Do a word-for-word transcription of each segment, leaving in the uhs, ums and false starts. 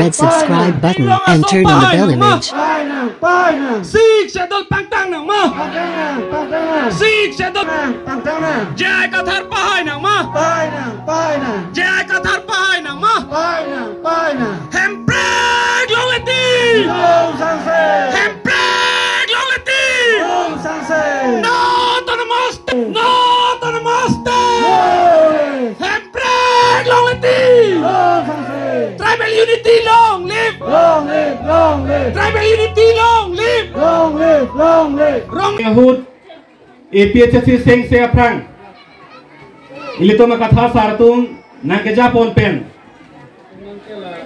Red subscribe button and turn on the bell image. Pai nang, pai nang. Sixth Schedule pangtang nang ma. Pangtang nang, pangtang nang. Sixth Schedule. Pangtang nang, pangtang nang. J I Kathar pahai nang ma. Pai nang, pai nang. J I Kathar pahai nang ma. Pai nang, pai nang. Hemprek longle ti. Long sangse. Hemprek longle ti. Long sangse. No autonomous state. No autonomous state. Long live. Hemprek longle ti. Long sangse. Tribal unity long live. Long live, long live. Tribal unity long live. Long live, long live. Long ahut A P H L C sengse aphrang ilitum akathasar atum nangkejapon pen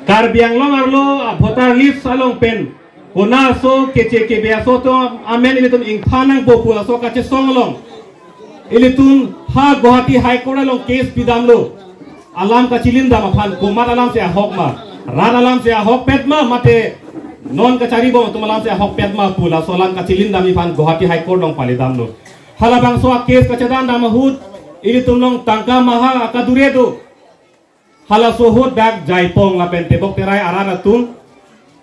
Karbi Anglong arlo a voter list along pen kona aso keche kebe aso atum amen ilitum ingthan nangpo pu laso kachesong along ilitum ha Guwahati High Court along case pidamlo. Alam kachilindam aphan komat alamsi ahok ma, rat alamsi ahokpet ma, mate non kacharibom atum alamsi ahokpet ma pu laso alam kachilindam aphan Guwahati High Court along palidamlo. Halabangso a case kachedandam ahut ilitum along tangka maha akadure do. Halaso ahut dak Jaipong lapen Tebok Terai arat atum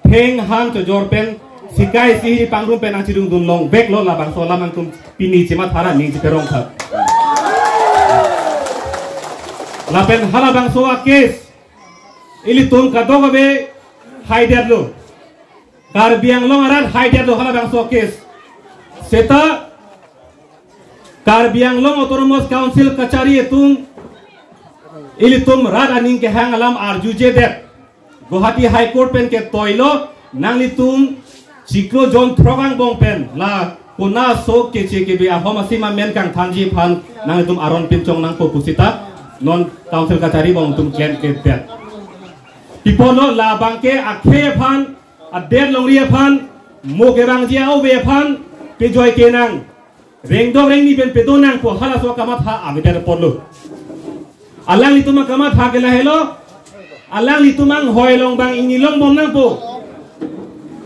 theng han chojor pen sikai sihiri pangrum pen nangchirungdun longveklo. Labangso alam nangtum pini chimatha ra ning chiperong tha. Lapen halabangso a case ilitum kadokave haidetlo. Karbi Anglong arat haidetlo halabangso a case. Seta Karbi Anglong Autonomous Council kachari atum ilitum rat aning kehang alam arjujedet. Guwahati High Court pen ketoilo, nanglitum chiklo jon throk angbong pen la kona aso keche kebe ahom asim amen kangthanji aphan nanglitum aron pinchong nangpo pu seta non council kachari angbong atum klemkledet. Pi apotlo, labangke akhei aphan, adet longri aphan, mo kevangji a-ove aphan pejoi kenang, rengdok rengni pen pedo nangpo, halaso kamatha avedet apotlo. Alanglitum akamatha ke lahelo, alanglitum anghoi along bang ingni longbom nangpo.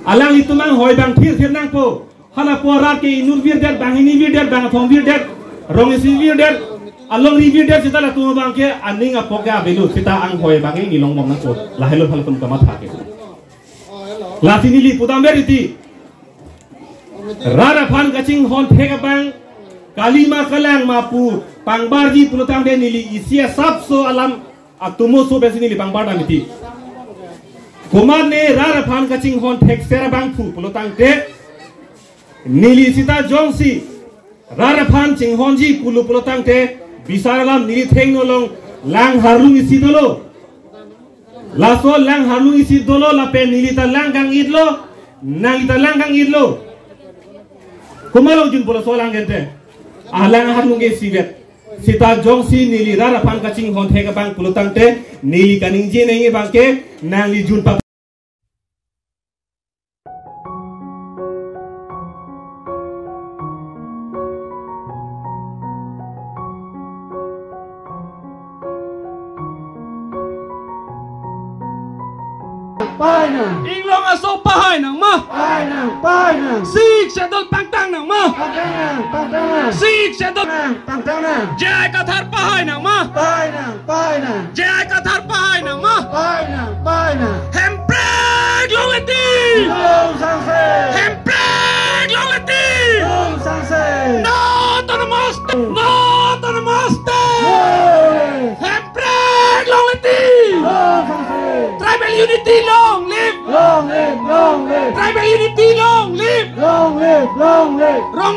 Alanglitum anghoi bang thirthir nangpo. Hala pu arat ke inut virdet, banghini virdet, bangathom virdet, rong isi virdet, alongri virdet, seta latum abangke aning apok ke avelo, seta anghoi bang ingni longbom nangpo. Lahelo halatum kamatha ke. Lasi neli pudamver iti. Rat aphan kachinghon thek abang kalima kalang ma pu pangbarji pulotangte neli isi asapso alam atomo so pensi neli pangbardam iti. Komatne rat aphan kachinghon thekser abangphu pulotangte neli seta jongsi rat aphan chinghonji pulo pulotangte bisar alam neli thengno along lang harlung isi dolo. Laso lang harlung isi dolo lapen neli ta lang kang-itlo, nangli ta lang kang-itlo. Komatlo junpo laso lang gente. Alang harlung ke isivet. Seta jongsi neli rat aphan kachinghon thek abang pulotangte neli kaningje nangji abangke nangli jun pa Pai nang. Inglong aso pahai nang ma. Pai nang, pai nang. Sixth Schedule pangtang nang ma. Pangtang nang, pangtang nang. Sixth Schedule. Nang, pangtang nang. J I Kathar pahai nang ma. Pai nang, pai nang. J I Kathar pahai nang ma. Pai nang, pai nang. Hemprek longle ti. Long sangse. Hemprek longle ti. Long sangse. No autonomous state. No autonomous state. Long live. Hemprek longle ti. Long sangse. Tribal unity long live. Long live, long live. Tribal unity long live. Long live, long live. Rong